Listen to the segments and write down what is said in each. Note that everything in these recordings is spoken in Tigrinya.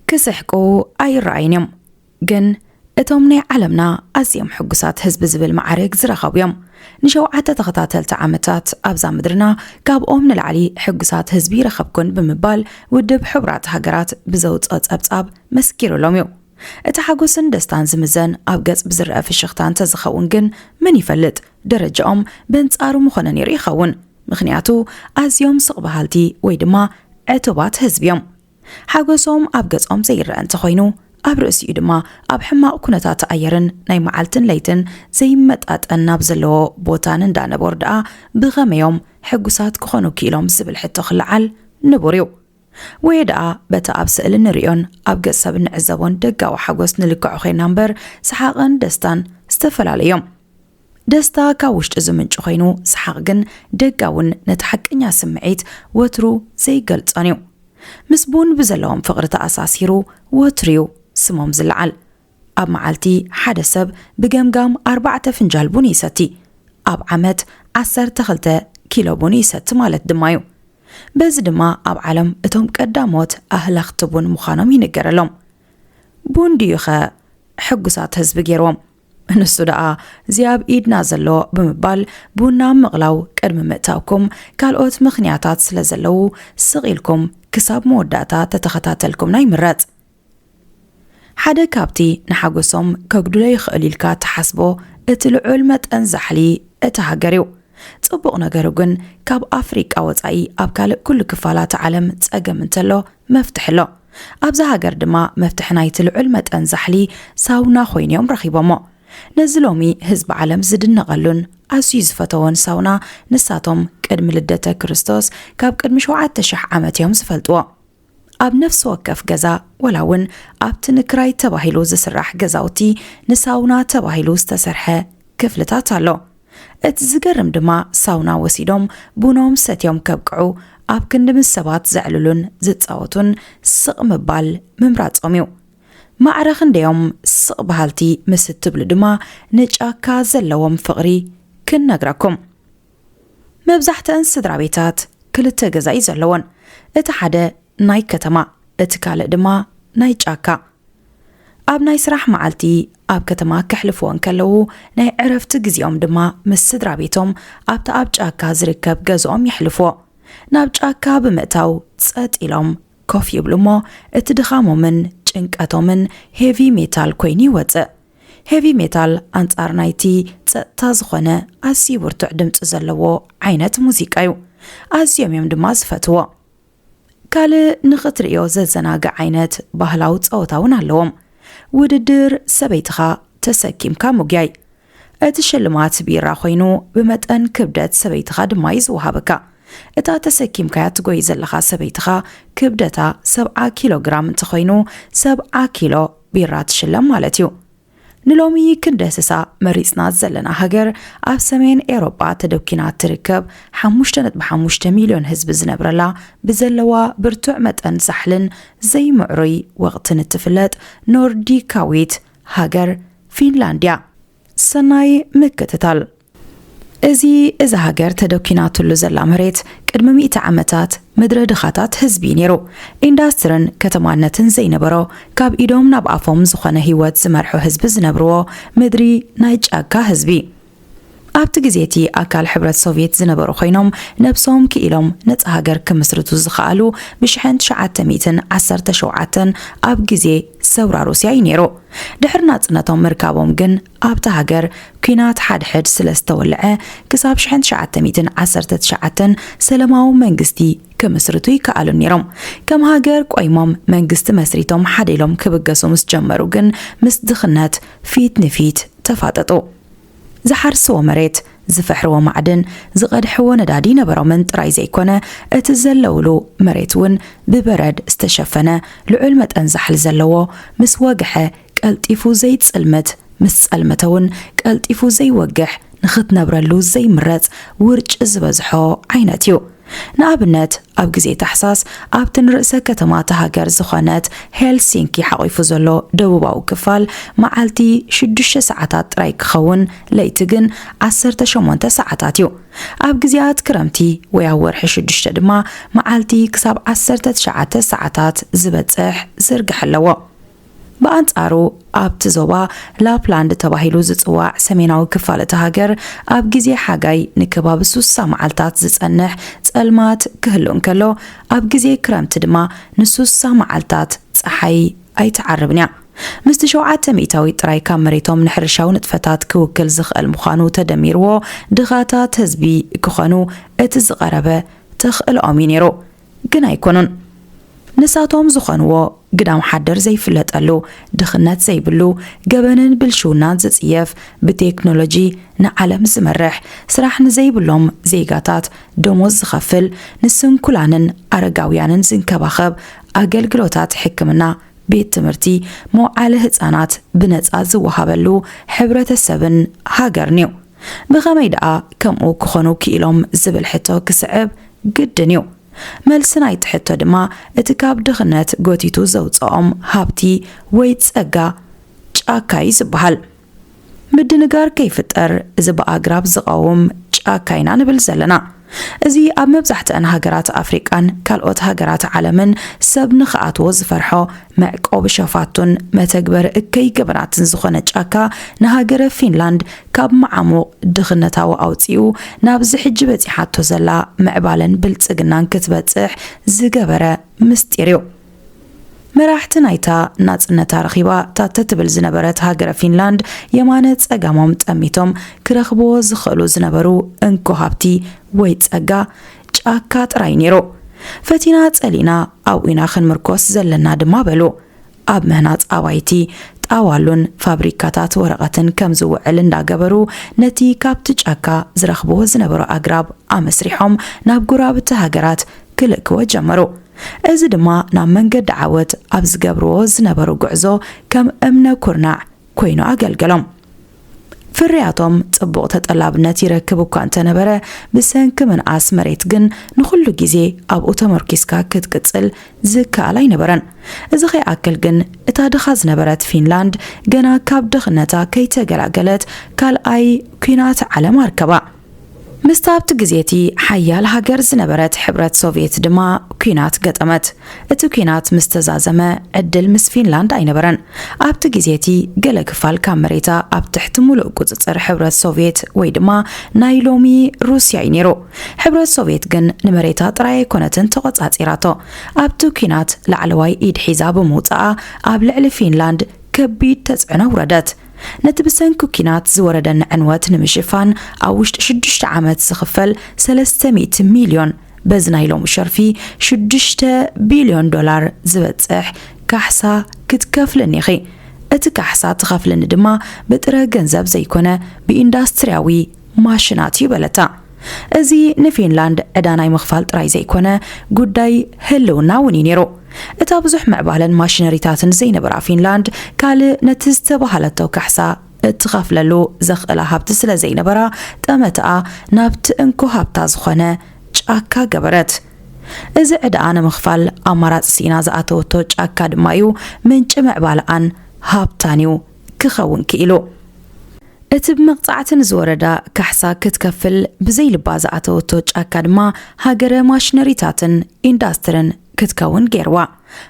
ክስሕቁ ኣይረኣዩን እዮም። ግን እቶም ናይ ዓለምና ኣዝዮም ሕጉሳት ህዝቢ ዝብል መዓርግ ዝረኸቡ እዮም። ንሸውዓተ ተኸታተልቲ ዓመታት ኣብዛ ምድርና ካብኦም ንላዕሊ ሕጉሳት ህዝቢ ይረኸብኩን ብምባል ውድብ ሕቡራት ሃገራት ብዘውፅኦ ጸብጻብ መስኪሩሎም እዩ። እቲ ሓጎስን ደስታን ዝምዘን ኣብ ገጽ ብዝረአ ፍሽኽታ እንተዝኸውን ግን መን ይፈልጥ? ደረጃኦም በንጻሩ ምኾነ ነይሩ ይኸውን። ምኽንያቱ ኣዝዮም ስቕ በሃልቲ ወይ ድማ ዕቱባት ህዝቢ እዮም። ሓጎሶም ኣብ ገጾም ዘይረአ እንተኾይኑ፣ ኣብ ርእሲኡ ድማ ኣብ ሕማቕ ኩነታት ኣየርን ናይ መዓልትን ለይትን ዘይመጣጠን ናብ ዘለዎ ቦታን እንዳነበሩ ደኣ ብኸመዮም ሕጉሳት ክኾኑ ክኢሎም ዝብል ሕቶ ክለዓል ንቡር እዩ። ወይ ደኣ በቲ ኣብ ስእሊ ንርእዮን ኣብ ገጽ ሰብ እንዕዘቦን ደጋዊ ሓጎስ ንልክዖ ኮይና እምበር፣ ሰሓቕን ደስታን ዝተፈላለዩ እዮም። ደስታ ካብ ውሽጢ ዝምንጩ ኮይኑ፣ ሰሓቕ ግን ደጋውን ነቲ ሓቀኛ ስምዒት ወትሩ ዘይገልጾን እዩ። ምስ ቡን ብዘለዎም ፍቕሪ ተኣሳሲሩ ወትሩ እዩ ስሞም ዝለዓል። ኣብ መዓልቲ ሓደ ሰብ ብገምጋም ኣርባዕተ ፍንጃል ቡን ይሰቲ። ኣብ ዓመት ዓሰርተ ክልተ ኪሎ ቡን ይሰቲ ማለት ድማ እዩ። በዚ ድማ ኣብ ዓለም እቶም ቀዳሞት ኣህለኽቲ ቡን ምዃኖም ይንገረሎም። ቡን ድዩኸ ሕጉሳት ህዝቢ ገይርዎም? ንሱ ደኣ እዚ ኣብ ኢድና ዘሎ ብምባል ቡና ምቕላው ቅድሚ ምእታውኩም ካልኦት ምኽንያታት ስለ ዘለዉ ስቕ ኢልኩም ክሳብ መወዳእታ ተተኸታተልኩምና ይምረጽ። ሓደ ካብቲ ንሓጎሶም ከጉድሎ ይኽእል ኢልካ ትሓስቦ እቲ ልዑል መጠን ዛሕሊ እታ ሃገር እዩ። ጽቡቕ ነገሩ ግን ካብ ኣፍሪቃ ወጻኢ ኣብ ካልእ ኩሉ ክፋላት ዓለም ጸገም እንተሎ መፍትሒ ኣሎ። ኣብዛ ሃገር ድማ መፍትሒ ናይቲ ልዑል መጠን ዛሕሊ ሳውና ኮይኑ እዮም ረኺቦሞ። ነዚ ሎሚ ህዝቢ ዓለም ዝድነቐሉን ኣዝዩ ዝፈተዎን ሳውና ንሳቶም ቅድሚ ልደተ ክርስቶስ ካብ ቅድሚ ሸውዓተ ሽሕ ዓመት እዮም ዝፈልጥዎ። ኣብ ነፍሲ ወከፍ ገዛ ወላ እውን ኣብቲ ንክራይ ተባሂሉ ዝስራሕ ገዛውቲ ንሳውና ተባሂሉ ዝተሰርሐ ክፍልታት ኣሎ። እቲ ዝገርም ድማ ሳውና ወሲዶም ቡኖም ሰትዮም ከብቅዑ ኣብ ክንዲ ምስ ሰባት ዘዕልሉን ዝጻወቱን ስቕ ምባል ምምራጾም እዩ። ማዕረ ክንደዮም ስቕ በሃልቲ ምስ እትብሉ ድማ ንጫካ ዘለዎም ፍቕሪ ክንነግረኩም። መብዛሕትአን ስድራ ቤታት ክልተ ገዛ እዩ ዘለወን። እቲ ሓደ ናይ ከተማ፣ እቲ ካልእ ድማ ናይ ጫካ። ኣብ ናይ ስራሕ መዓልቲ ኣብ ከተማ ከሕልፍዎ እንከለዉ፣ ናይ ዕረፍቲ ግዜኦም ድማ ምስ ስድራ ቤቶም ኣብቲ ኣብ ጫካ ዝርከብ ገዝኦም የሕልፍዎ። ናብ ጫካ ብምእታው ጸጥ ኢሎም ኮፍ ይብሉ እሞ፣ እቲ ድኻሞምን ጭንቀቶምን ሄቪ ሜታል ኮይኑ ይወጽእ። ሄቪ ሜታል ኣንጻር ናይቲ ጸጥታ ዝኾነ ኣዝዩ ብርቱዕ ድምጺ ዘለዎ ዓይነት ሙዚቃ እዩ። ኣዝዮም እዮም ድማ ዝፈትዎ። ካልእ ንኽትርእዮ ዘዘናግዕ ዓይነት ባህላዊ ጸወታ እውን ኣለዎም። ውድድር ሰበይትኻ ተሰኪምካ ምጉያይ። እቲ ሽልማት ቢራ ኮይኑ ብመጠን ክብደት ሰበይትኻ ድማ እዩ ዝወሃበካ። እታ ተሰኪምካያ ትጎይ ዘለኻ ሰበይትኻ ክብደታ ሰብዓ ኪሎ ግራም እንተኾይኑ ሰብዓ ኪሎ ቢራ ትሽለም ማለት እዩ። ንሎሚ ክንደስሳ መሪጽና ዘለና ሃገር ኣብ ሰሜን ኤውሮጳ ተደኪና እትርከብ ሓሙሽተ ነጥቢ ሓሙሽተ ሚልዮን ህዝቢ ዝነብረላ ብዘለዋ ብርቱዕ መጠን ዛሕልን ዘይምዕሩይ ወቕትን እትፍለጥ ኖርዲካዊት ሃገር ፊንላንድያ። ሰናይ ምክትታል። እዚ እዛ ሃገር ተደኪናትሉ ዘላ መሬት ቅድሚ ሚእቲ ዓመታት ምድረ ድኻታት ህዝቢ እዩ ነይሩ። ኢንዳስትርን ከተማነትን ዘይነበሮ፣ ካብ ኢዶም ናብ ኣፎም ዝኾነ ህይወት ዝመርሑ ህዝቢ ዝነብርዎ ምድሪ ናይ ጫካ ህዝቢ። ኣብቲ ግዜ እቲ ኣካል ሕብረት ሶቭየት ዝነበሩ ኮይኖም ነብሶም ክኢሎም ነጻ ሃገር ክምስርቱ ዝኸኣሉ ብሽሕን ትሽዓተ ሚእትን ዓሰርተ ሸውዓተን ኣብ ግዜ ሰውራ ሩስያ እዩ ነይሩ። ድሕሪ ናጽነቶም ምርካቦም ግን ኣብታ ሃገር ኲናት ሓድሕድ ስለ ዝተወልዐ ክሳብ ሽሕን ትሽዓተ ሚእትን ዓሰርተ ትሽዓተን ሰለማዊ መንግስቲ ክምስርቱ ይከኣሉ ነይሮም። ከም ሃገር ቆይሞም መንግስቲ መስሪቶም ሓደ ኢሎም ክብገሱ ምስ ጀመሩ ግን ምስ ድኽነት ፊት ንፊት ተፋጠጡ። ዝሓርስዎ መሬት፣ ዝፈሕርዎ ማዕድን፣ ዝቐድሕዎ ነዳዲ ነበሮምን ጥራይ ዘይኮነ፣ እቲ ዘለውሉ መሬት እውን ብበረድ ዝተሸፈነ ልዑል መጠን ዛሕሊ ዘለዎ፣ ምስ ወግሐ ቀልጢፉ ዘይጽልምት፣ ምስ ጸልመተ እውን ቀልጢፉ ዘይወግሕ፣ ንኽትነብረሉ ዘይምረጽ ውርጪ ዝበዝሖ ዓይነት እዩ። ንኣብነት፣ ኣብ ግዜ ታሕሳስ ኣብቲ ንርእሰ ከተማ እታ ሃገር ዝኾነት ሄልሲንኪ ሓቒፉ ዘሎ ደቡባዊ ክፋል መዓልቲ ሽዱሽተ ሰዓታት ጥራይ ክኸውን፣ ለይቲ ግን ዓሰርተ ሸሞንተ ሰዓታት እዩ። ኣብ ግዜያት ክረምቲ ወይ ኣብ ወርሒ ሽዱሽተ ድማ መዓልቲ ክሳብ ዓሰርተ ትሽዓተ ሰዓታት ዝበጽሕ ዝርግሐ ኣለዎ። ብኣንጻሩ፣ ኣብቲ ዞባ ላፕላንድ ተባሂሉ ዝጽዋዕ ሰሜናዊ ክፋል እታ ሃገር፣ ኣብ ግዜ ሓጋይ ንከባቢ ስሳ መዓልታት ዝጸንሕ ጸልማት ክህሉ እንከሎ፣ ኣብ ግዜ ክረምቲ ድማ ንስሳ መዓልታት ጸሓይ ኣይትዓርብን እያ። ምስቲ ሸውዓተ ሚእታዊት ጥራይ ካብ መሬቶም ንሕርሻዊ ንጥፈታት ክውክል ዝኽእል ምዃኑ ተደሚርዎ፣ ድኻታት ህዝቢ ክኾኑ እቲ ዝቐረበ ተኽእሎኦም እዩ ነይሩ። ግን ኣይኮኑን። ንሳቶም ዝኾንዎ ግዳም ሓደር ዘይፍለጠሉ፣ ድኽነት ዘይብሉ፣ ገበንን ብልሽውናን ዝጽየፍ፣ ብቴክኖሎጂ ንዓለም ዝመርሕ፣ ስራሕ ንዘይብሎም ዜጋታት ደሞዝ ዝኸፍል፣ ንስንኩላንን ኣረጋውያንን ዝንከባኸብ፣ ኣገልግሎታት ሕክምና፣ ቤት ትምህርቲ፣ መውዓሊ ህጻናት ብነጻ ዝወሃበሉ ሕብረተሰብን ሃገርን እዩ። ብኸመይ ደኣ ከምኡ ክኾኑ ክኢሎም ዝብል ሕቶ ክስዕብ ግድን እዩ። መልሲ ናይቲ ሕቶ ድማ እቲ ካብ ድኽነት ጎቲቱ ዘውጽኦም ሃብቲ ወይ ጸጋ ጫካ እዩ ዝበሃል። ምድንጋር ከይፍጠር፣ እዚ ብኣግራብ ዝቐውም ጫካ ኢና ንብል ዘለና። እዚ ኣብ መብዛሕትአን ሃገራት ኣፍሪቃን ካልኦት ሃገራት ዓለምን ሰብ ንኽኣትዎ ዝፈርሖ መዕቆቢ ሸፋቱን መተግበሪ እከይ ገበናትን ዝኾነ ጫካ፣ ንሃገረ ፊንላንድ ካብ መዓሙቕ ድኽነታዊ ኣውጺኡ ናብዚ ሕጂ በጺሓቶ ዘላ ምዕባለን ብልጽግናን ክትበጽሕ ዝገበረ ምስጢር እዩ። መራሕቲ ናይታ ናጽነታ ረኺባ ታተ ትብል ዝነበረት ሃገረ ፊንላንድ፣ የማነ ጸጋሞም ጠሚቶም ክረኽብዎ ዝኽእሉ ዝነበሩ እንኮ ሃብቲ ወይ ጸጋ ጫካ ጥራይ ነይሩ። ፈቲና ጸሊእና ኣብኡ ኢና ክንምርኮስ ዘለና ድማ በሉ። ኣብ ምህናጽ ኣባይቲ፣ ጣዋሉን ፋብሪካታት ወረቐትን ከም ዝውዕል እንዳገበሩ፣ ነቲ ካብቲ ጫካ ዝረኽብዎ ዝነበሩ ኣግራብ ኣመስሪሖም ናብ ጎረባብቲ ሃገራት ክልእክዎ ጀመሩ። እዚ ድማ ናብ መንገዲ ዓወት ኣብ ዝገብርዎ ዝነበሩ ጉዕዞ ከም እምነ ኩርናዕ ኮይኑ ኣገልገሎም። ፍርያቶም ጽቡቕ ተጠላብነት ይረክብ እኳ እንተነበረ፣ ብሰንኪ ምንኣስ መሬት ግን ንኹሉ ግዜ ኣብኡ ተመርኪስካ ክትቅጽል ዝከኣል ኣይነበረን። እዚ ከይኣክል ግን፣ እታ ድኻ ዝነበረት ፊንላንድ ገና ካብ ድኽነታ ከይተገላገለት ካልኣይ ኲናት ዓለም ኣርከባ። ምስታ ኣብቲ ግዜ እቲ ሓያል ሃገር ዝነበረት ሕብረት ሶቭየት ድማ ኲናት ገጠመት። እቲ ኲናት ምስ ተዛዘመ፣ ዕድል ምስ ፊንላንድ ኣይነበረን። ኣብቲ ግዜ እቲ ገለ ክፋል ካብ መሬታ ኣብ ትሕቲ ምሉእ ቁጽጽር ሕብረት ሶቭየት ወይ ድማ ናይ ሎሚ ሩስያ እዩ ነይሩ። ሕብረት ሶቭየት ግን ንመሬታ ጥራይ ኣይኮነትን ተቖጻጺራቶ። ኣብቲ ኲናት ላዕለዋይ ኢድ ሒዛ ብምውጻኣ ኣብ ልዕሊ ፊንላንድ ከቢድ ተጽዕኖ ኣውረደት። ነቲ ብሰንኪ ኲናት ዝወረደኒ ዕንወት ንምሽፋን ኣብ ውሽጢ ሽዱሽተ ዓመት ዝኽፈል ሰለስተ ሚእቲ ሚልዮን፣ በዚ ናይ ሎሚ ሸርፊ ሽዱሽተ ቢልዮን ዶላር ዝበጽሕ ካሕሳ ክትከፍልኒ ኢኺ። እቲ ካሕሳ ትኸፍልኒ ድማ ብጥረ ገንዘብ ዘይኮነ ብኢንዳስትርያዊ ማሽናት እዩ በለታ። እዚ ንፊንላንድ ዕዳ ናይ ምኽፋል ጥራይ ዘይኮነ፣ ጉዳይ ህልውና እውን እዩ ነይሩ። እታ ብዙሕ ምዕባለን ማሽነሪታትን ዘይነበራ ፊንላንድ፣ ካልእ ነቲ ዝተባህለቶ ካሕሳ እትኸፍለሉ ዘኽእላ ሃብቲ ስለ ዘይነበራ፣ ጠመትኣ ናብቲ እንኮ ሃብታ ዝኾነ ጫካ ገበረት። እዚ ዕዳኣ ንምኽፋል ኣማራጺ ስኢና ዝኣተወቶ ጫካ ድማ እዩ ምንጪ ምዕባለኣን ሃብታን እዩ ክኸውን ክኢሉ። እቲ ብመቕጻዕቲ ንዝወረዳ ካሕሳ ክትከፍል ብዘይ ልባ ዝኣተወቶ ጫካ ድማ ሃገረ ማሽነሪታትን ኢንዳስትርን ክትከውን ገይርዋ።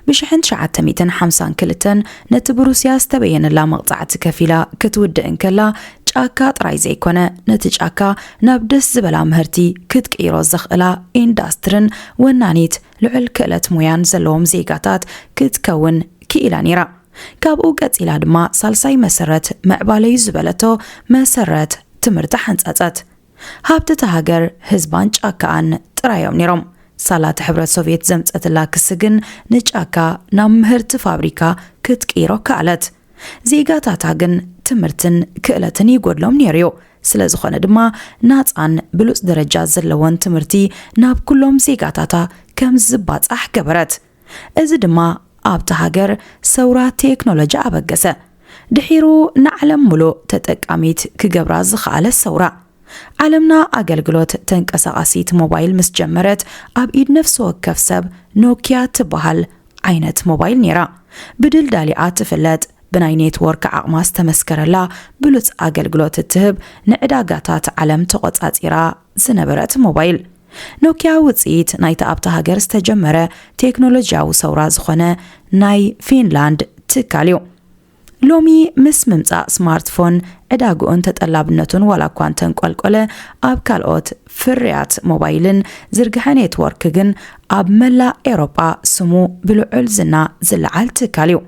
ብሽሕን ትሽዓተ ሚእትን ሓምሳን ክልተን ነቲ ብሩስያ ዝተበየነላ መቕጻዕቲ ከፊላ ክትውድእ እንከላ፣ ጫካ ጥራይ ዘይኮነ፣ ነቲ ጫካ ናብ ደስ ዝበላ ምህርቲ ክትቅይሮ ዘኽእላ ኢንዳስትርን ወናኒት ልዑል ክእለት ሞያን ዘለዎም ዜጋታት ክትከውን ክኢላ ነይራ። ካብኡ ቀጺላ ድማ ሳልሳይ መሰረት ምዕባለዩ ዝበለቶ መሰረት ትምህርቲ ሓንጸጸት። ሃብቲ እታ ሃገር ህዝባን ጫካኣን ጥራዮም ነይሮም። ሳላ እቲ ሕብረት ሶቭየት ዘምጸትላ ክሲ ግን ንጫካ ናብ ምህርቲ ፋብሪካ ክትቅይሮ ከኣለት። ዜጋታታ ግን ትምህርትን ክእለትን ይጎድሎም ነይሩ እዩ። ስለ ዝኾነ ድማ ናጻን ብሉጽ ደረጃ ዘለዎን ትምህርቲ ናብ ኩሎም ዜጋታታ ከም ዝባጻሕ ገበረት። እዚ ድማ ኣብታ ሃገር ሰውራ ቴክኖሎጂ ኣበገሰ። ድሒሩ ንዓለም ምሉእ ተጠቃሚት ክገብራ ዝኸኣለ ሰውራ። ዓለምና ኣገልግሎት ተንቀሳቓሲት ሞባይል ምስ ጀመረት፣ ኣብ ኢድ ነፍሲ ወከፍ ሰብ ኖኪያ ትበሃል ዓይነት ሞባይል ነይራ። ብድልዳሊኣ ትፍለጥ፣ ብናይ ኔትወርክ ዓቕማ ዝተመስከረላ፣ ብሉጽ ኣገልግሎት እትህብ፣ ንዕዳጋታት ዓለም ተቖጻጺራ ዝነበረት ሞባይል። ኖኪያ ውጽኢት ናይታ ኣብታ ሃገር ዝተጀመረ ቴክኖሎጂያዊ ሰውራ ዝኾነ ናይ ፊንላንድ ትካል እዩ። ሎሚ ምስ ምምጻእ ስማርትፎን፣ ዕዳግኡን ተጠላብነቱን ዋላ እኳ እንተንቆልቆለ፣ ኣብ ካልኦት ፍርያት ሞባይልን ዝርግሐ ኔትወርክ ግን ኣብ መላእ ኤውሮጳ ስሙ ብልዑል ዝና ዝለዓል ትካል እዩ።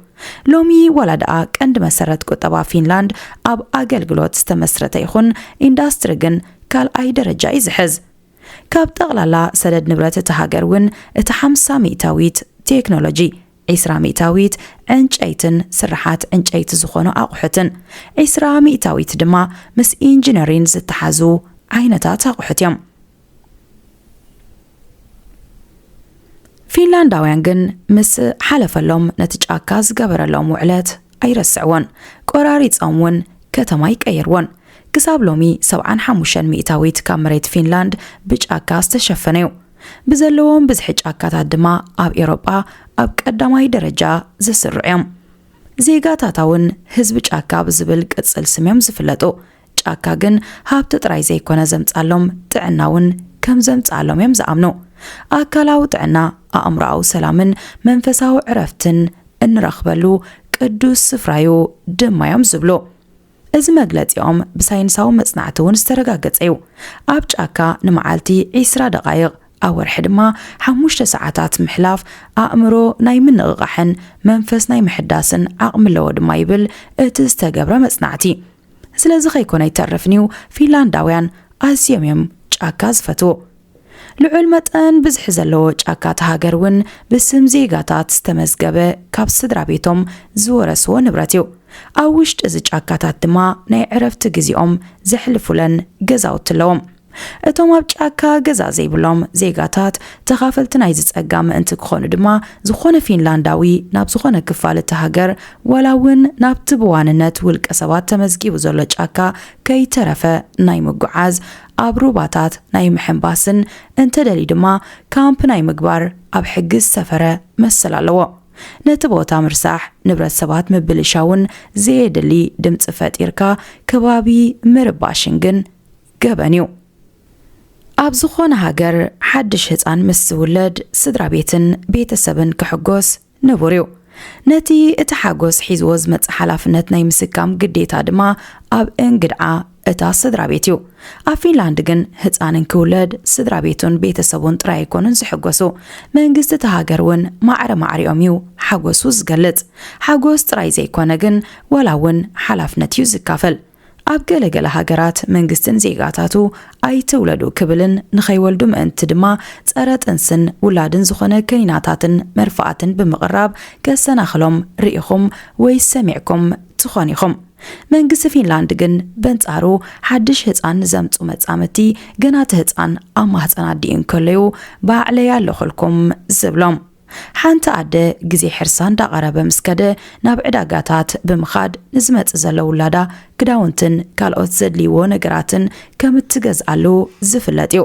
ሎሚ ዋላ ደኣ ቀንዲ መሰረት ቁጠባ ፊንላንድ ኣብ ኣገልግሎት ዝተመስረተ ይኹን፣ ኢንዳስትሪ ግን ካልኣይ ደረጃ እዩ ዝሕዝ። ካብ ጠቕላላ ሰደድ ንብረት እታ ሃገር እውን እቲ ሓምሳ ሚእታዊት ቴክኖሎጂ፣ ዒስራ ሚእታዊት ዕንጨይትን ስርሓት ዕንጨይቲ ዝኾኑ ኣቑሑትን፣ ዒስራ ሚእታዊት ድማ ምስ ኢንጂነሪን ዝተሓዙ ዓይነታት ኣቑሑት እዮም። ፊንላንዳውያን ግን ምስ ሓለፈሎም ነቲ ጫካ ዝገበረሎም ውዕለት ኣይረስዕዎን። ቆራሪጾም እውን ከተማ ኣይቀየርዎን። ክሳብ ሎሚ ሰብዓን ሓሙሽተን ሚእታዊት ካብ መሬት ፊንላንድ ብጫካ ዝተሸፈነ እዩ። ብዘለዎም ብዝሒ ጫካታት ድማ ኣብ ኤውሮጳ ኣብ ቀዳማይ ደረጃ ዝስርዑ እዮም። ዜጋታታ እውን ህዝቢ ጫካ ብዝብል ቅጽል ስም እዮም ዝፍለጡ። ጫካ ግን ሃብቲ ጥራይ ዘይኮነ ዘምጻሎም፣ ጥዕና እውን ከም ዘምጻሎም እዮም ዝኣምኑ። ኣካላዊ ጥዕና፣ ኣእምሮኣዊ ሰላምን መንፈሳዊ ዕረፍትን እንረኽበሉ ቅዱስ ስፍራዩ ድማ እዮም ዝብሉ። እዚ መግለጺኦም ብሳይንሳዊ መጽናዕቲ እውን ዝተረጋገጸ እዩ። ኣብ ጫካ ንመዓልቲ ዒስራ ደቓይቕ፣ ኣብ ወርሒ ድማ ሓሙሽተ ሰዓታት ምሕላፍ ኣእምሮ ናይ ምንቕቓሕን መንፈስ ናይ ምሕዳስን ዓቕሚ ኣለዎ ድማ ይብል እቲ ዝተገብረ መጽናዕቲ። ስለዚ ከይኮነ ኣይተርፍን እዩ፣ ፊንላንዳውያን ኣዝዮም እዮም ጫካ ዝፈትዉ። ልዑል መጠን ብዝሒ ዘለዎ ጫካ እታ ሃገር እውን ብስም ዜጋታት ዝተመዝገበ፣ ካብ ስድራ ቤቶም ዝወረስዎ ንብረት እዩ። ኣብ ውሽጢ እዚ ጫካታት ድማ ናይ ዕረፍቲ ግዜኦም ዘሕልፉለን ገዛውቲ ኣለዎም። እቶም ኣብ ጫካ ገዛ ዘይብሎም ዜጋታት ተኻፈልቲ ናይዚ ጸጋ ምእንቲ ክኾኑ ድማ፣ ዝኾነ ፊንላንዳዊ ናብ ዝኾነ ክፋል እቲ ሃገር፣ ዋላ እውን ናብቲ ብዋንነት ውልቀ ሰባት ተመዝጊቡ ዘሎ ጫካ ከይተረፈ ናይ ምጉዓዝ፣ ኣብ ሩባታት ናይ ምሕንባስን እንተደልዩ ድማ ካምፕ ናይ ምግባር ኣብ ሕጊ ዝሰፈረ መሰል ኣለዎ። ነቲ ቦታ ምርሳሕ፣ ንብረት ሰባት ምብልሻውን ዘየድሊ ድምጺ ፈጢርካ ከባቢ ምርባሽን ግን ገበን እዩ። ኣብ ዝኾነ ሃገር ሓድሽ ህጻን ምስ ዝውለድ፣ ስድራ ቤትን ቤተሰብን ክሕጎስ ንቡር እዩ። ነቲ እቲ ሓጎስ ሒዝዎ ዝመጽእ ሓላፍነት ናይ ምስካም ግዴታ ድማ ኣብ እንግድዓ እታ ስድራ ቤት እዩ። ኣብ ፊንላንድ ግን ህጻን እንክውለድ ስድራ ቤቱን ቤተሰቡን ጥራይ ኣይኮኑን ዝሕጎሱ። መንግስቲ እታ ሃገር እውን ማዕረ ማዕሪኦም እዩ ሓጎሱ ዝገልጽ። ሓጎስ ጥራይ ዘይኮነ ግን ዋላ እውን ሓላፍነት እዩ ዝካፈል። ኣብ ገለ ገለ ሃገራት መንግስትን ዜጋታቱ ኣይትውለዱ ክብልን ንኸይወልዱ ምእንቲ ድማ ጸረ ጥንስን ውላድን ዝኾነ ከኒናታትን መርፍኣትን ብምቕራብ ከሰናኽሎም ርኢኹም ወይ ሰሚዕኩም ትኾን ኢኹም። መንግስቲ ፊንላንድ ግን በንጻሩ ሓድሽ ህጻን ዘምጹ መጻምድቲ ገና እቲ ህጻን ኣብ ማህጸን ኣዲኡ እንከለዩ ባዕለይ ኣለኹልኩም ዝብሎም። ሓንቲ ኣደ ግዜ ሕርሳ እንዳቐረበ ምስ ከደ ናብ ዕዳጋታት ብምኻድ ንዝመጽእ ዘሎ ውላዳ ክዳውንትን ካልኦት ዘድልይዎ ነገራትን ከም እትገዝኣሉ ዝፍለጥ እዩ።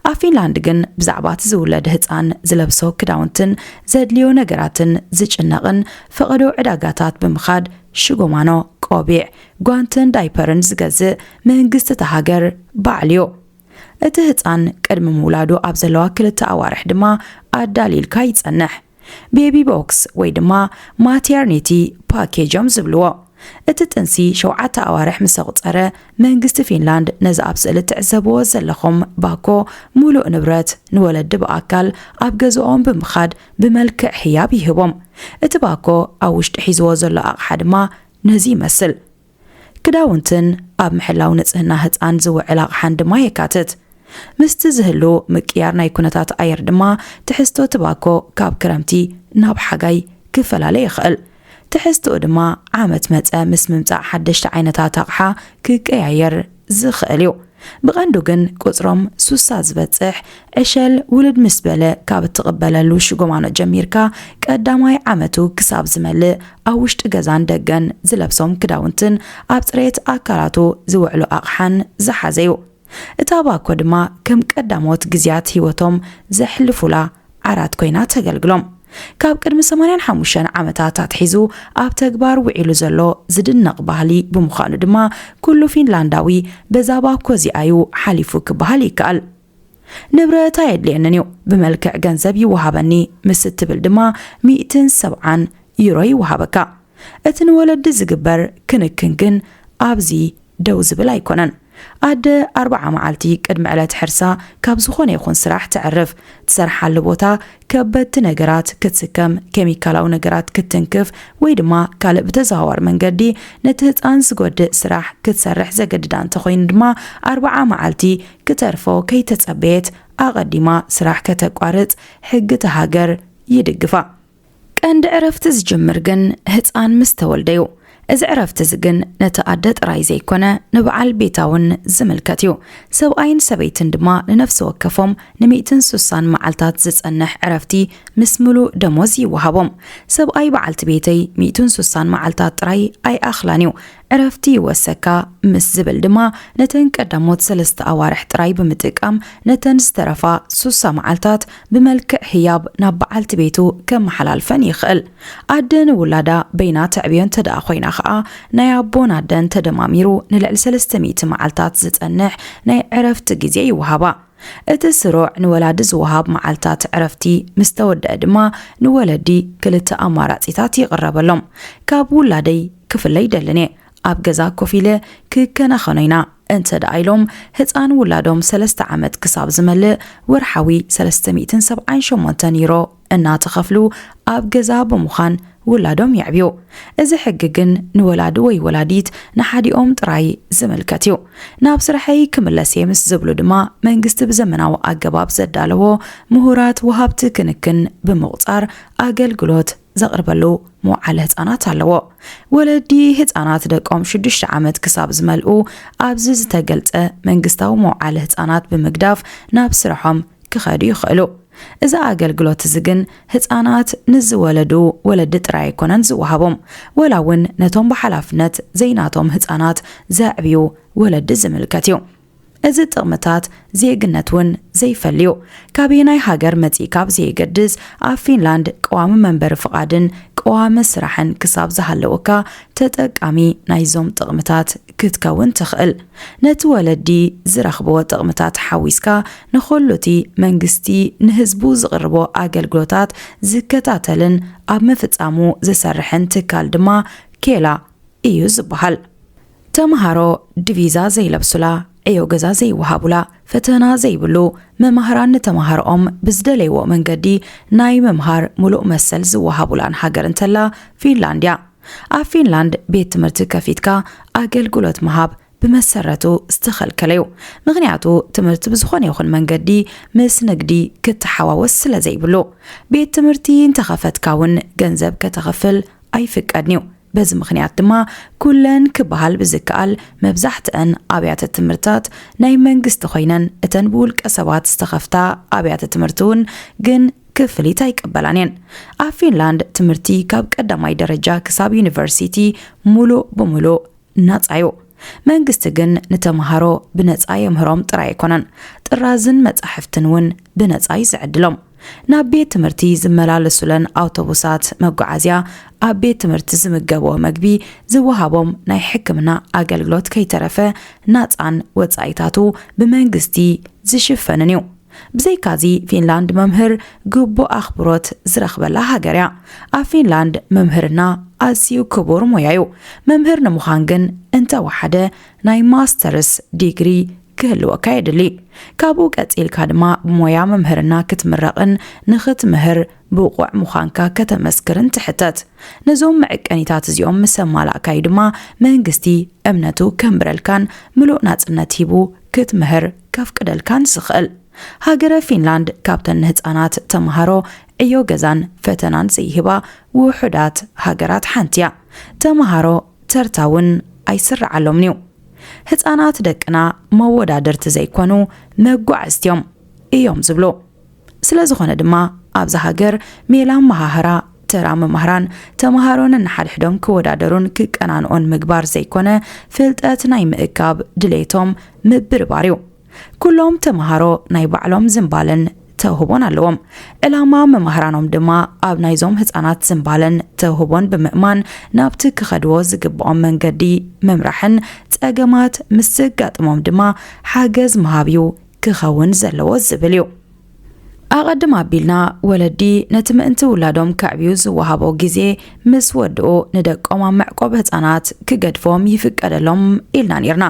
ኣብ ፊንላንድ ግን ብዛዕባ እቲ ዝውለድ ህጻን ዝለብሶ ክዳውንትን ዘድልዮ ነገራትን ዝጭነቕን ፈቐዶ ዕዳጋታት ብምኻድ ሽጎማኖ፣ ቆቢዕ፣ ጓንትን ዳይፐርን ዝገዝእ መንግስቲ እታ ሃገር ባዕሉ እዩ። እቲ ህጻን ቅድሚ ምውላዱ ኣብ ዘለዋ ክልተ ኣዋርሕ ድማ ኣዳሊልካ ይጸንሕ። ቤቢ ቦክስ ወይ ድማ ማተርኒቲ ፓኬጅ እዮም ዝብልዎ። እቲ ጥንሲ ሸውዓተ ኣዋርሕ ምስ ኣቑጸረ፣ መንግስቲ ፊንላንድ ነዚ ኣብ ስእሊ እትዕዘብዎ ዘለኹም ባኮ ሙሉእ ንብረት ንወለዲ ብኣካል ኣብ ገዝኦም ብምኻድ ብመልክዕ ህያብ ይህቦም። እቲ ባኮ ኣብ ውሽጢ ሒዝዎ ዘሎ ኣቕሓ ድማ ነዚ ይመስል። ክዳውንትን ኣብ ምሕላው ንጽህና ህጻን ዝውዕል ኣቕሓን ድማ የካትት። ምስቲ ዝህሉ ምቅያር ናይ ኩነታት ኣየር ድማ ትሕዝቶ ትባኮ ካብ ክረምቲ ናብ ሓጋይ ክፈላለ ይኽእል። ትሕዝቶኡ ድማ ዓመት መጸ ምስ ምምጻእ ሓደሽቲ ዓይነታት ኣቕሓ ክቀያየር ዝኽእል እዩ። ብቐንዱ ግን ቁጽሮም ሱሳ ዝበጽሕ ዕሸል ውልድ ምስ በለ ካብ እትቕበለሉ ሽጎማኖ ጀሚርካ ቀዳማይ ዓመቱ ክሳብ ዝመልእ ኣብ ውሽጢ ገዛን ደገን ዝለብሶም ክዳውንትን ኣብ ጽሬት ኣካላቱ ዝውዕሉ ኣቕሓን ዝሓዘ እዩ። እታ ባኮ ድማ ከም ቀዳሞት ግዜያት ህይወቶም ዘሕልፉላ ዓራት ኮይና ተገልግሎም። ካብ ቅድሚ ሰማንያን ሓሙሽተን ዓመታት ኣትሒዙ ኣብ ተግባር ውዒሉ ዘሎ ዝድነቕ ባህሊ ብምዃኑ ድማ፣ ኩሉ ፊንላንዳዊ በዛ ባኮ እዚኣ እዩ ሓሊፉ ክበሃል ይከኣል። ንብረት ኣየድልየንን እዩ፣ ብመልክዕ ገንዘብ ይወሃበኒ ምስ እትብል ድማ፣ ሚእትን ሰብዓን ዩሮ ይወሃበካ። እቲ ንወለዲ ዝግበር ክንክን ግን ኣብዚ ደው ዝብል ኣይኮነን። ኣደ ኣርብዓ መዓልቲ ቅድሚ ዕለት ሕርሳ ካብ ዝኾነ ይኹን ስራሕ ተዕርፍ። ትሰርሓሉ ቦታ ከበድቲ ነገራት ክትስከም፣ ኬሚካላዊ ነገራት ክትትንክፍ፣ ወይ ድማ ካልእ ብተዘዋዋሪ መንገዲ ነቲ ህጻን ዝጎድእ ስራሕ ክትሰርሕ ዘገድዳ እንተኾይኑ ድማ፣ ኣርብዓ መዓልቲ ክተርፎ ከይተጸበየት ኣቐዲማ ስራሕ ከተቋርጽ ሕጊ እታ ሃገር ይድግፋ። ቀንዲ ዕረፍቲ ዝጅምር ግን ህጻን ምስ ተወልደ እዩ። እዚ ዕረፍቲ እዚ ግን ነቲ ኣደ ጥራይ ዘይኮነ፣ ንበዓል ቤታ እውን ዝምልከት እዩ። ሰብኣይን ሰበይትን ድማ ንነፍሲ ወከፎም ንሚእትን ሱሳን መዓልታት ዝጸንሕ ዕረፍቲ ምስ ምሉእ ደሞዝ ይወሃቦም። ሰብኣይ፣ በዓልቲ ቤተይ ሚእትን ሱሳን መዓልታት ጥራይ ኣይኣኽላን እዩ፣ ዕረፍቲ ይወሰካ ምስ ዝብል ድማ፣ ነተን ቀዳሞት ሰለስተ ኣዋርሕ ጥራይ ብምጥቃም፣ ነተን ዝተረፋ ሱሳ መዓልታት ብመልክዕ ህያብ ናብ በዓልቲ ቤቱ ከመሓላልፈን ይኽእል። ኣደ ንውላዳ በይና ተዕብዮ እንተ ደኣ ኮይና ኸኣ፣ ናይ ኣቦን ኣደን ተደማሚሩ ንልዕሊ ሰለስተ ሚእቲ መዓልታት ዝጸንሕ ናይ ዕረፍቲ ግዜ ይወሃባ። እቲ ስሩዕ ንወላዲ ዝወሃብ መዓልታት ዕረፍቲ ምስ ተወድአ ድማ፣ ንወለዲ ክልተ ኣማራጺታት ይቕረበሎም። ካብ ውላደይ ክፍለ ይደልን እየ፣ ኣብ ገዛ ኮፍ ኢለ ክከናኸኖ ኢና እንተ ደኣ ኢሎም፣ ህጻን ውላዶም ሰለስተ ዓመት ክሳብ ዝመልእ፣ ወርሓዊ ሰለስተ ሚእትን ሰብዓን ሸሞንተን ዩሮ እናተኸፍሉ ኣብ ገዛ ብምዃን ውላዶም የዕብዩ። እዚ ሕጊ ግን ንወላዲ ወይ ወላዲት ንሓዲኦም ጥራይ ዝምልከት እዩ። ናብ ስራሐይ ክምለስ እየ ምስ ዝብሉ ድማ፣ መንግስቲ ብዘመናዊ ኣገባብ ዘዳለዎ ምሁራት ወሃብቲ ክንክን ብምቑጻር ኣገልግሎት ዘቕርበሉ መውዓለ ህጻናት ኣለዎ። ወለዲ ህጻናት ደቆም ሽዱሽተ ዓመት ክሳብ ዝመልኡ ኣብዚ ዝተገልጸ መንግስታዊ መውዓለ ህጻናት ብምግዳፍ ናብ ስራሖም ክኸዱ ይኽእሉ። እዚ ኣገልግሎት እዚ ግን ህጻናት ንዝወለዱ ወለዲ ጥራይ ኣይኮነን ዝወሃቦም፣ ወላ እውን ነቶም ብሓላፍነት ዘይናቶም ህጻናት ዘዕብዩ ወለዲ ዝምልከት እዩ። እዚ ጥቕምታት ዜግነት እውን ዘይፈሊ እዩ። ካበየናይ ሃገር መጺእካ ብዘየገድስ፣ ኣብ ፊንላንድ ቀዋሚ መንበሪ ፍቓድን ቀዋሚ ስራሕን ክሳብ ዝሃለወካ፣ ተጠቃሚ ናይዞም ጥቕምታት ክትከውን ትኽእል። ነቲ ወለዲ ዝረኽብዎ ጥቕምታት ሓዊስካ፣ ንኹሉ እቲ መንግስቲ ንህዝቡ ዝቕርቦ ኣገልግሎታት ዝከታተልን ኣብ ምፍጻሙ ዝሰርሕን ትካል ድማ ኬላ እዩ ዝበሃል። ተምሃሮ ዲቪዛ ዘይለብሱላ፣ ዕዮ ገዛ ዘይወሃቡላ፣ ፈተና ዘይብሉ፣ መማህራን ንተምሃሮኦም ብዝደለይዎ መንገዲ ናይ ምምሃር ሙሉእ መሰል ዝወሃቡላን ሃገር እንተላ ፊንላንድ እያ። ኣብ ፊንላንድ ቤት ትምህርቲ ከፊትካ ኣገልግሎት ምሃብ ብመሰረቱ ዝተኸልከለ እዩ። ምኽንያቱ ትምህርቲ ብዝኾነ ይኹን መንገዲ ምስ ንግዲ ክተሓዋወስ ስለ ዘይብሉ። ቤት ትምህርቲ እንተኸፈትካ እውን ገንዘብ ከተኽፍል ኣይፍቀድን እዩ። በዚ ምኽንያት ድማ ኩለን ክበሃል ብዝከኣል መብዛሕትአን ኣብያተ ትምህርታት ናይ መንግስቲ ኮይነን፣ እተን ብውልቀ ሰባት ዝተኸፍታ ኣብያተ ትምህርቲ እውን ግን ክፍሊት ኣይቅበላን እየን። ኣብ ፊንላንድ ትምህርቲ ካብ ቀዳማይ ደረጃ ክሳብ ዩኒቨርሲቲ ሙሉእ ብሙሉእ ናጻ እዩ። መንግስቲ ግን ንተምሃሮ ብነጻ የምህሮም ጥራይ ኣይኮነን፣ ጥራዝን መጻሕፍትን እውን ብነጻ እዩ ዝዕድሎም። ናብ ቤት ትምህርቲ ዝመላለሱለን ኣውቶቡሳት፣ መጓዓዝያ፣ ኣብ ቤት ትምህርቲ ዝምገብዎ መግቢ፣ ዝወሃቦም ናይ ሕክምና ኣገልግሎት ከይተረፈ ናጻን ወጻኢታቱ ብመንግስቲ ዝሽፈንን እዩ። ብዘይካዚ ፊንላንድ መምህር ግቡእ ኣኽብሮት ዝረኽበላ ሃገር እያ። ኣብ ፊንላንድ መምህርና ኣዝዩ ክቡር ሞያ እዩ። መምህር ንምዃን ግን እንተወሓደ ናይ ማስተርስ ዲግሪ ክህልወካ የድሊ። ካብኡ ቀጺልካ ድማ ብሞያ መምህርና ክትምረቕን ንኽትምህር ብቑዕ ምዃንካ ከተመስክርን ትሕተት። ነዞም መዐቀኒታት እዚኦም ምስ ኣማላእካዩ ድማ መንግስቲ እምነቱ ከንብረልካን ምሉእ ናጽነት ሂቡ ክትምህር ከፍቅደልካን ዝኽእል። ሃገረ ፊንላንድ ካብተን ንህጻናት ተምሃሮ ዕዮ ገዛን ፈተናን ዘይህባ ውሑዳት ሃገራት ሓንቲ እያ። ተምሃሮ ተርታ እውን ኣይስረዓሎምን እዩ። ህጻናት ደቅና መወዳድርቲ ዘይኮኑ መጓዕዝቲ እዮም እዮም ዝብሉ። ስለ ዝኾነ ድማ ኣብዛ ሃገር ሜላ ኣመሃህራ ተራ መማህራን ተምሃሮን ንሓድሕዶም ክወዳደሩን ክቀናንኦን ምግባር ዘይኮነ፣ ፍልጠት ናይ ምእካብ ድሌቶም ምብርባር እዩ። ኩሎም ተምሃሮ ናይ ባዕሎም ዝንባለን ተውህቦን ኣለዎም። ዕላማ መማህራኖም ድማ ኣብ ናይዞም ህጻናት ዝንባለን ተውህቦን ብምእማን ናብቲ ክኸድዎ ዝግብኦም መንገዲ ምምራሕን ጸገማት ምስ ዘጋጥሞም ድማ ሓገዝ ምሃብ እዩ ክኸውን ዘለዎ ዝብል እዩ። ኣቐድም ኣቢልና ወለዲ ነቲ ምእንቲ ውላዶም ከዕብዩ ዝወሃቦ ግዜ ምስ ወድኡ ንደቆም ኣብ መዕቆብ ህጻናት ክገድፎም ይፍቀደሎም ኢልና ኔርና።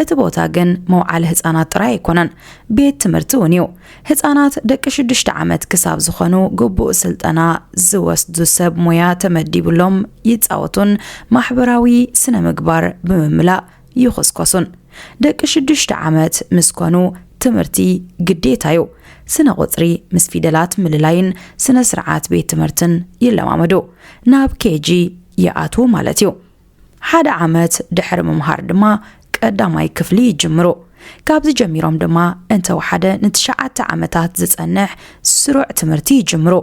እቲ ቦታ ግን መውዓሊ ህጻናት ጥራይ ኣይኮነን፣ ቤት ትምህርቲ እውን እዩ። ህጻናት ደቂ ሽዱሽተ ዓመት ክሳብ ዝኾኑ ግቡእ ስልጠና ዝወስዱ ሰብ ሞያ ተመዲብሎም ይጻወቱን ማሕበራዊ ስነ ምግባር ብምምላእ ይኹስኮሱን። ደቂ ሽዱሽተ ዓመት ምስ ኮኑ ትምህርቲ ግዴታ እዩ። ስነ ቁጽሪ ምስ ፊደላት ምልላይን ስነ ስርዓት ቤት ትምህርትን ይለማመዱ። ናብ ኬጂ ይኣትዉ ማለት እዩ። ሓደ ዓመት ድሕሪ ምምሃር ድማ ቀዳማይ ክፍሊ ይጅምሩ። ካብዚ ጀሚሮም ድማ እንተወሓደ ንትሽዓተ ዓመታት ዝጸንሕ ስሩዕ ትምህርቲ ይጅምሩ።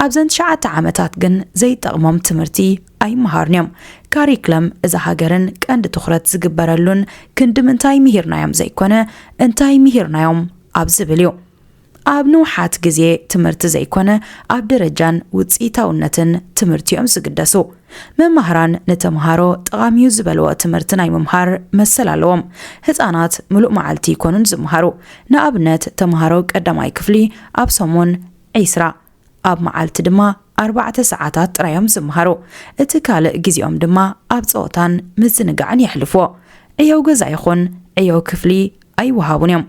ኣብዘን ትሽዓተ ዓመታት ግን ዘይጠቕሞም ትምህርቲ ኣይመሃሩን እዮም። ካሪክለም እዛ ሃገርን ቀንዲ ትኹረት ዝግበረሉን ክንዲ ምንታይ ምሂርናዮም ዘይኮነ እንታይ ምሂርናዮም ኣብ ዝብል እዩ። ኣብ ንውሓት ግዜ ትምህርቲ ዘይኮነ ኣብ ደረጃን ውጽኢታውነትን ትምህርቲ እዮም ዝግደሱ። መማህራን ንተምሃሮ ጠቓሚ እዩ ዝበልዎ ትምህርቲ ናይ ምምሃር መሰል ኣለዎም። ህጻናት ምሉእ መዓልቲ ይኮኑን ዝምሃሩ። ንኣብነት ተምሃሮ ቀዳማይ ክፍሊ ኣብ ሰሙን ዒስራ፣ ኣብ መዓልቲ ድማ ኣርባዕተ ሰዓታት ጥራይ እዮም ዝምሃሩ። እቲ ካልእ ግዜኦም ድማ ኣብ ጸወታን ምዝንጋዕን የሕልፍዎ። ዕዮው ገዛ ይኹን ዕዮው ክፍሊ ኣይወሃቡን እዮም።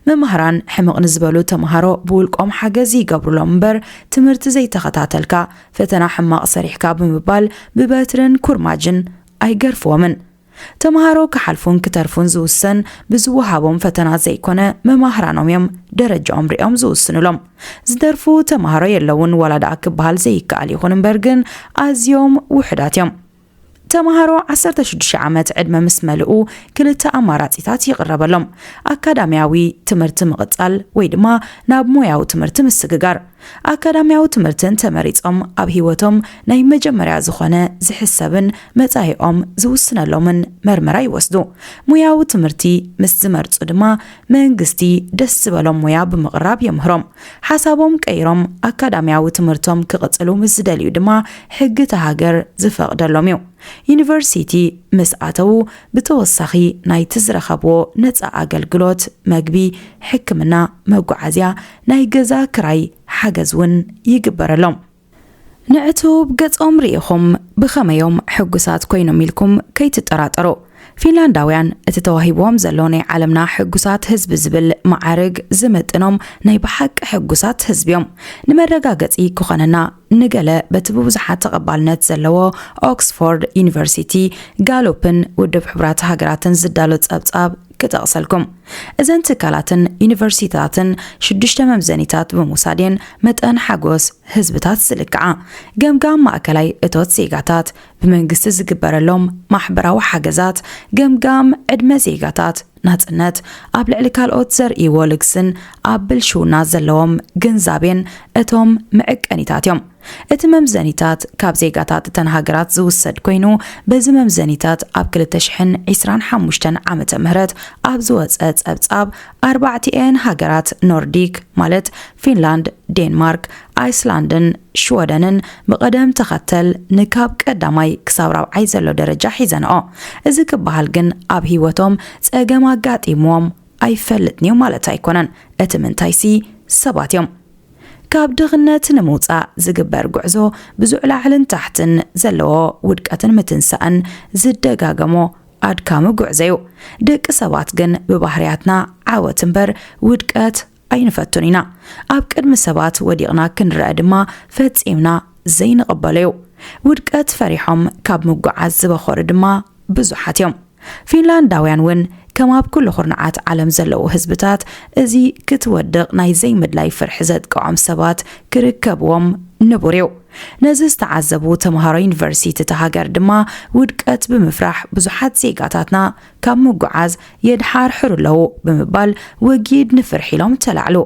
መማህራን ሕምቕ ንዝበሉ ተምሃሮ ብውልቆም ሓገዝ ይገብሩሎም እምበር ትምህርቲ ዘይተኸታተልካ ፈተና ሕማቕ ሰሪሕካ ብምባል ብበትርን ኩርማጅን ኣይገርፍዎምን። ተምሃሮ ክሓልፉን ክተርፉን ዝውሰን ብዝወሃቦም ፈተና ዘይኮነ መማህራኖም እዮም ደረጃኦም ሪኦም ዝውስኑሎም። ዝደርፉ ተምሃሮ የለውን ዋላ ደኣ ክበሃል ዘይከኣል ይኹን እምበር ግን ኣዝዮም ውሑዳት እዮም። ተምሃሮ ዓሰርተ ሽዱሽተ ዓመት ዕድመ ምስ መልኡ ክልተ ኣማራጺታት ይቕረበሎም። ኣካዳሚያዊ ትምህርቲ ምቕጻል ወይ ድማ ናብ ሞያዊ ትምህርቲ ምስግጋር። ኣካዳሚያዊ ትምህርቲ እንተመሪጾም ኣብ ህይወቶም ናይ መጀመርያ ዝኾነ ዝሕሰብን መጻኢኦም ዝውስነሎምን መርመራ ይወስዱ። ሙያዊ ትምህርቲ ምስ ዝመርጹ ድማ መንግስቲ ደስ ዝበሎም ሙያ ብምቕራብ የምህሮም። ሓሳቦም ቀይሮም ኣካዳሚያዊ ትምህርቶም ክቕጽሉ ምስ ዝደልዩ ድማ ሕጊ እታ ሃገር ዝፈቕደሎም እዩ። ዩኒቨርሲቲ ምስ ኣተዉ ብተወሳኺ ናይቲ ዝረኸብዎ ነጻ ኣገልግሎት፣ መግቢ፣ ሕክምና፣ መጓዓዝያ፣ ናይ ገዛ ክራይ ሓገዝ እውን ይግበረሎም። ንዕቱብ ገጾም ርኢኹም ብኸመዮም ሕጉሳት ኮይኖም ኢልኩም ከይትጠራጠሩ። ፊንላንዳውያን እቲ ተዋሂብዎም ዘሎ ናይ ዓለምና ሕጉሳት ህዝቢ ዝብል መዓርግ ዝምጥኖም ናይ ብሓቂ ሕጉሳት ህዝቢ እዮም። ንመረጋገጺ ክኾነና ንገለ በቲ ብብዙሓት ተቐባልነት ዘለዎ ኦክስፎርድ ዩኒቨርሲቲ ጋሉፕን ውድብ ሕቡራት ሃገራትን ዝዳሎ ጸብጻብ ክጠቕሰልኩም። እዘን ትካላትን ዩኒቨርሲቲታትን ሽዱሽተ መምዘኒታት ብምውሳድ እየን መጠን ሓጎስ ህዝብታት ዝልክዓ። ገምጋም ማእከላይ እቶት ዜጋታት፣ ብመንግስቲ ዝግበረሎም ማሕበራዊ ሓገዛት፣ ገምጋም ዕድመ ዜጋታት፣ ናጽነት፣ ኣብ ልዕሊ ካልኦት ዘርእይዎ ልግስን ኣብ ብልሽውና ዘለዎም ግንዛቤን እቶም መዐቀኒታት እዮም። እቲ መምዘኒታት ካብ ዜጋታት እተን ሃገራት ዝውሰድ ኮይኑ፣ በዚ መምዘኒታት ኣብ ክልተ ሽሕን ዕስራን ሓሙሽተን ዓመተ ምህረት ኣብ ዝወጸ ጸብጻብ፣ ኣርባዕቲኤን ሃገራት ኖርዲክ፣ ማለት ፊንላንድ፣ ዴንማርክ፣ ኣይስላንድን ሽወደንን ብቐደም ተኸተል ንካብ ቀዳማይ ክሳብ ራብዓይ ዘሎ ደረጃ ሒዘንኦ። እዚ ክበሃል ግን ኣብ ህይወቶም ጸገም ኣጋጢምዎም ኣይፈልጥን እዩ ማለት ኣይኮነን። እቲ ምንታይሲ ሰባት እዮም። ካብ ድኽነት ንምውጻእ ዝግበር ጉዕዞ ብዙሕ ላዕልን ታሕትን ዘለዎ ውድቀትን ምትንሳእን ዝደጋገሞ ኣድካሚ ጉዕዞ እዩ። ደቂ ሰባት ግን ብባህርያትና ዓወት እምበር ውድቀት ኣይንፈቱን ኢና። ኣብ ቅድሚ ሰባት ወዲቕና ክንረአ ድማ ፈጺምና ዘይንቕበሎ እዩ። ውድቀት ፈሪሖም ካብ ምጉዓዝ ዝበኸሩ ድማ ብዙሓት እዮም። ፊንላንዳውያን እውን ከም ኣብ ኩሉ ኩርናዓት ዓለም ዘለዉ ህዝብታት፣ እዚ ክትወድቕ ናይ ዘይምድላይ ፍርሒ ዘጥቅዖም ሰባት ክርከብዎም ንቡር እዩ። ነዚ ዝተዓዘቡ ተምሃሮ ዩኒቨርሲቲ እታ ሃገር ድማ ውድቀት ብምፍራሕ ብዙሓት ዜጋታትና ካብ ምጉዓዝ የድሓርሕሩ ኣለዉ ብምባል ወጊድ ንፍርሒ ኢሎም ተላዕሉ።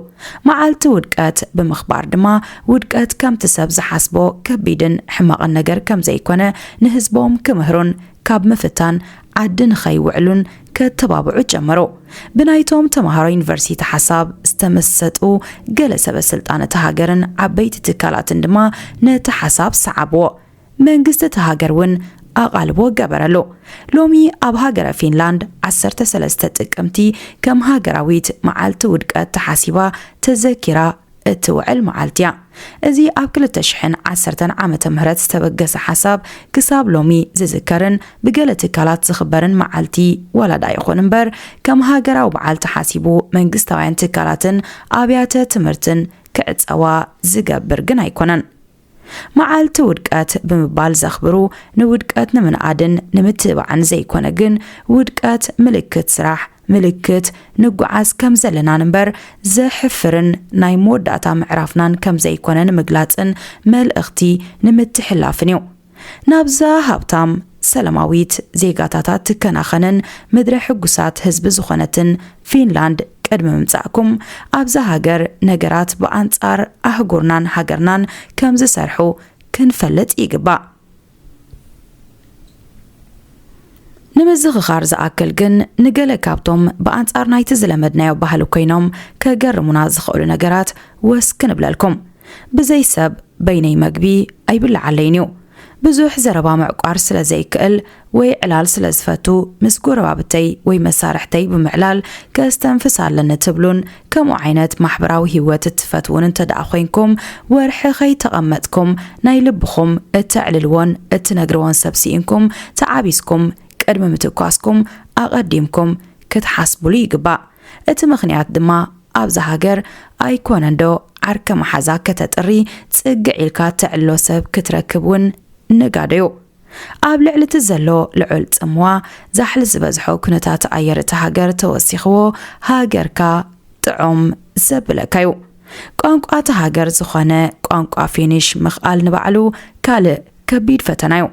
መዓልቲ ውድቀት ብምኽባር ድማ ውድቀት ከምቲ ሰብ ዝሓስቦ ከቢድን ሕማቕን ነገር ከም ዘይኮነ ንህዝቦም ክምህሩን ካብ ምፍታን ዓዲ ንኸይውዕሉን ከተባብዑ ጀመሩ። ብናይቶም ተምሃሮ ዩኒቨርሲቲ ሓሳብ ዝተመሰጡ ገለ ሰበ ስልጣን እታ ሃገርን ዓበይቲ ትካላትን ድማ ነቲ ሓሳብ ሰዓብዎ። መንግስቲ እታ ሃገር እውን ኣቓልቦ ገበረሉ። ሎሚ ኣብ ሃገረ ፊንላንድ ዓሰርተ ሰለስተ ጥቅምቲ ከም ሃገራዊት መዓልቲ ውድቀት ተሓሲባ ተዘኪራ እትውዕል መዓልቲ እያ። እዚ ኣብ ክልተ ሽሕን ዓሰርተን ዓመተ ምህረት ዝተበገሰ ሓሳብ ክሳብ ሎሚ ዝዝከርን ብገለ ትካላት ዝኽበርን መዓልቲ ዋላ ደኣ ይኹን እምበር፣ ከም ሃገራዊ በዓል ተሓሲቡ መንግስታውያን ትካላትን ኣብያተ ትምህርትን ክዕጸዋ ዝገብር ግን ኣይኮነን። መዓልቲ ውድቀት ብምባል ዘኽብሩ ንውድቀት ንምንኣድን ንምትብባዕን ዘይኮነ ግን፣ ውድቀት ምልክት ስራሕ፣ ምልክት ንጓዓዝ ከም ዘለናን እምበር ዘሕፍርን ናይ መወዳእታ ምዕራፍናን ከም ዘይኮነ ንምግላጽን መልእኽቲ ንምትሕላፍን እዩ። ናብዛ ሃብታም ሰላማዊት ዜጋታታ ትከናኸንን ምድረ ሕጉሳት ህዝቢ ዝኾነትን ፊንላንድ ቅድሚ ምምጻእኩም፣ ኣብዛ ሃገር ነገራት ብኣንጻር ኣህጉርናን ሃገርናን ከም ዝሰርሑ ክንፈልጥ ይግባእ። ንምዝኽኻር ዝኣክል ግን፣ ንገለ ካብቶም ብኣንጻር ናይቲ ዝለመድናዮ ባህሊ ኮይኖም ከገርሙና ዝኽእሉ ነገራት ወስ ክንብለልኩም። ብዘይ ሰብ በይነይ መግቢ ኣይብልዓለይን እዩ። ብዙሕ ዘረባ ምዕቋር ስለ ዘይክእል ወይ ዕላል ስለ ዝፈቱ፣ ምስ ጎረባብተይ ወይ መሳርሕተይ ብምዕላል ከስተንፍስ ኣለኒ ትብሉን ከምኡ ዓይነት ማሕበራዊ ህይወት እትፈትዉን እንተ ደኣ ኮይንኩም፣ ወርሒ ከይተቐመጥኩም ናይ ልብኹም እተዕልልዎን እትነግርዎን ሰብ ስኢንኩም ተዓቢስኩም ቅድሚ ምትኳስኩም ኣቐዲምኩም ክትሓስቡሉ ይግባእ። እቲ ምኽንያት ድማ ኣብዛ ሃገር ኣይኮነን ዶ ዓርከ መሓዛ ከተጥሪ ጽግዕ ኢልካ ተዕልሎ ሰብ ክትረክብ እውን ንጋዶ እዩ። ኣብ ልዕሊ እቲ ዘሎ ልዑል ጽምዋ ዛሕሊ ዝበዝሖ ኩነታት ኣየር እታ ሃገር ተወሲኽዎ ሃገርካ ጥዑም ዘብለካ እዩ። ቋንቋ እታ ሃገር ዝኾነ ቋንቋ ፊኒሽ ምኽኣል ንባዕሉ ካልእ ከቢድ ፈተና እዩ።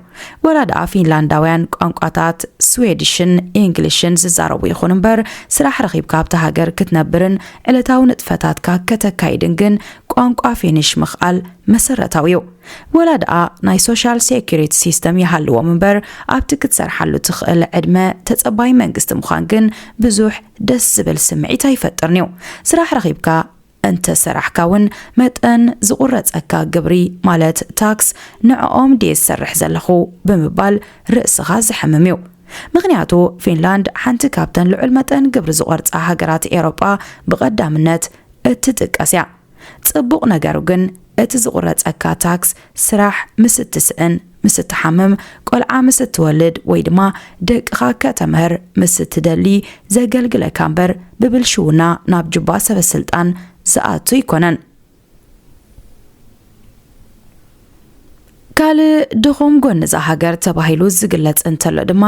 ወላ ደኣ ፊንላንዳውያን ቋንቋታት ስዌድሽን ኢንግሊሽን ዝዛረቡ ይኹኑ እምበር፣ ስራሕ ረኺብካ ኣብታ ሃገር ክትነብርን ዕለታዊ ንጥፈታትካ ከተካይድን ግን ቋንቋ ፊኒሽ ምኽኣል መሰረታዊ እዩ። ወላ ደኣ ናይ ሶሻል ሴኩሪቲ ሲስተም ይሃልዎም እምበር፣ ኣብቲ ክትሰርሓሉ ትኽእል ዕድመ ተጸባይ መንግስቲ ምዃን ግን ብዙሕ ደስ ዝብል ስምዒት ኣይፈጥርን እዩ። ስራሕ ረኺብካ እንተ ሰራሕካ እውን መጠን ዝቑረጸካ ግብሪ ማለት ታክስ ንዕኦም ድየ ዝሰርሕ ዘለኹ ብምባል ርእስኻ ዘሕምም እዩ። ምኽንያቱ ፊንላንድ ሓንቲ ካብተን ልዑል መጠን ግብሪ ዝቖርጻ ሃገራት ኤውሮጳ ብቐዳምነት እትጥቀስ እያ። ጽቡቕ ነገሩ ግን እቲ ዝቑረጸካ ታክስ ስራሕ ምስ እትስእን፣ ምስ እትሓምም፣ ቆልዓ ምስ እትወልድ ወይ ድማ ደቅኻ ከተምህር ምስ እትደሊ ዘገልግለካ እምበር ብብልሽውና ናብ ጁባ ሰበ ስልጣን ዝኣቱ ኣይኮነን። ካልእ ድኹም ጎኒ እዛ ሃገር ተባሂሉ ዝግለጽ እንተሎ ድማ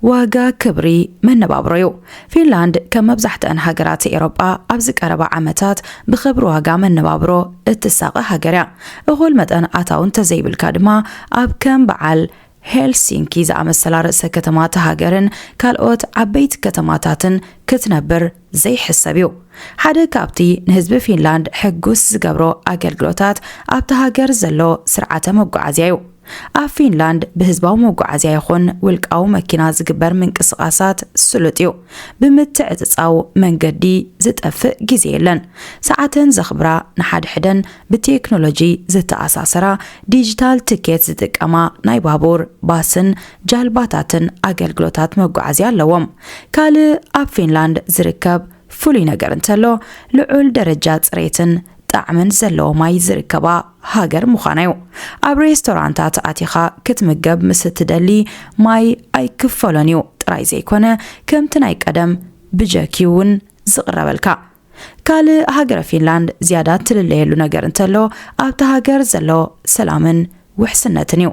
ዋጋ ክብሪ መነባብሮ እዩ። ፊንላንድ ከም መብዛሕትአን ሃገራት ኤውሮጳ ኣብዚ ቀረባ ዓመታት ብኽብሪ ዋጋ መነባብሮ እትሳቐ ሃገር እያ። እኹል መጠን ኣታዊ እንተዘይብልካ ድማ ኣብ ከም በዓል ሄልሲንኪ ዝኣመሰላ ርእሰ ከተማት ሃገርን ካልኦት ዓበይቲ ከተማታትን ክትነብር ዘይሕሰብ እዩ። ሓደ ካብቲ ንህዝቢ ፊንላንድ ሕጉስ ዝገብሮ ኣገልግሎታት ኣብቲ ሃገር ዘሎ ስርዓተ መጓዓዝያ እዩ። ኣብ ፊንላንድ ብህዝባዊ መጓዓዝያ ይኹን ውልቃዊ መኪና ዝግበር ምንቅስቓሳት ስሉጥ እዩ። ብምትዕጽጻው መንገዲ ዝጠፍእ ግዜ የለን። ሰዓተን ዘኽብራ፣ ንሓድሕደን ብቴክኖሎጂ ዝተኣሳሰራ፣ ዲጂታል ትኬት ዝጥቀማ ናይ ባቡር፣ ባስን ጃልባታትን ኣገልግሎታት መጓዓዝያ ኣለዎም። ካልእ ኣብ ፊንላንድ ዝርከብ ፍሉይ ነገር እንተሎ፣ ልዑል ደረጃ ጽሬትን ጣዕምን ዘለዎ ማይ ዝርከባ ሃገር ምዃና እዩ። ኣብ ሬስቶራንታት ኣቲኻ ክትምገብ ምስ እትደሊ፣ ማይ ኣይክፈሎን እዩ ጥራይ ዘይኮነ፣ ከምቲ ናይ ቀደም ብጀኪ እውን ዝቕረበልካ። ካልእ ሃገረ ፊንላንድ ዝያዳ ትልለየሉ ነገር እንተሎ፣ ኣብታ ሃገር ዘሎ ሰላምን ውሕስነትን እዩ።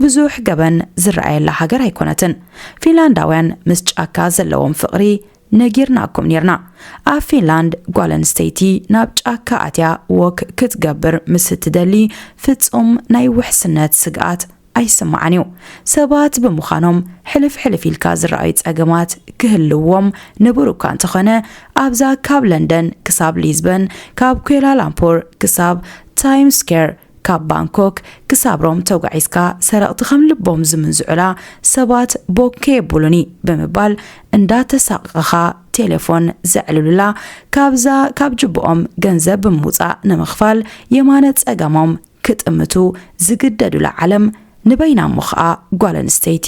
ብዙሕ ገበን ዝረኣየላ ሃገር ኣይኮነትን። ፊንላንዳውያን ምስ ጫካ ዘለዎም ፍቕሪ ነጊርናኩም ኔርና። ኣብ ፊንላንድ ጓል ኣንስተይቲ ናብ ጫካ ኣትያ ወክ ክትገብር ምስ እትደሊ፣ ፍጹም ናይ ውሕስነት ስግኣት ኣይስምዓን እዩ። ሰባት ብምዃኖም ሕልፍ ሕልፍ ኢልካ ዝረኣዩ ጸገማት ክህልዎም ንቡር እኳ እንተኾነ፣ ኣብዛ ካብ ለንደን ክሳብ ሊዝበን፣ ካብ ኩላላምፑር ክሳብ ታይምስ ስኩዌር ካብ ባንኮክ ክሳብ ሮም ተጓዒዝካ ሰረቕቲ ከም ልቦም ዝምንዝዑላ ሰባት ቦክ ከየብሉኒ ብምባል እንዳተሳቐኻ ቴሌፎን ዘዕልሉላ፣ ካብዛ ካብ ጅብኦም ገንዘብ ብምውጻእ ንምኽፋል የማነ ጸጋሞም ክጥምቱ ዝግደዱላ ዓለም፣ ንበይና እሞ ኸኣ ጓል ኣንስተይቲ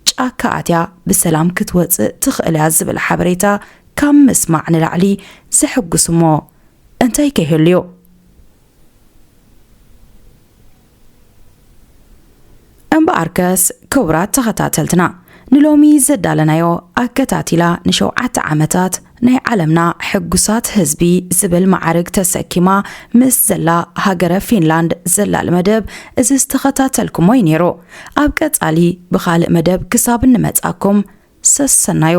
ጫካ ኣትያ ብሰላም ክትወጽእ ትኽእል እያ ዝብል ሓበሬታ ካብ ምስማዕ ንላዕሊ ዘሕጉስ እሞ እንታይ ከይህሉዮ? እምበኣርከስ ክቡራት ተኸታተልትና፣ ንሎሚ ዘዳለናዮ ኣከታቲላ ንሸውዓተ ዓመታት ናይ ዓለምና ሕጉሳት ህዝቢ ዝብል ማዕርግ ተሰኪማ ምስ ዘላ ሃገረ ፊንላንድ ዘላሊ መደብ እዚ ዝተኸታተልኩሞ እዩ ነይሩ። ኣብ ቀጻሊ ብኻልእ መደብ ክሳብ እንመጻኩም ሰሰናዩ።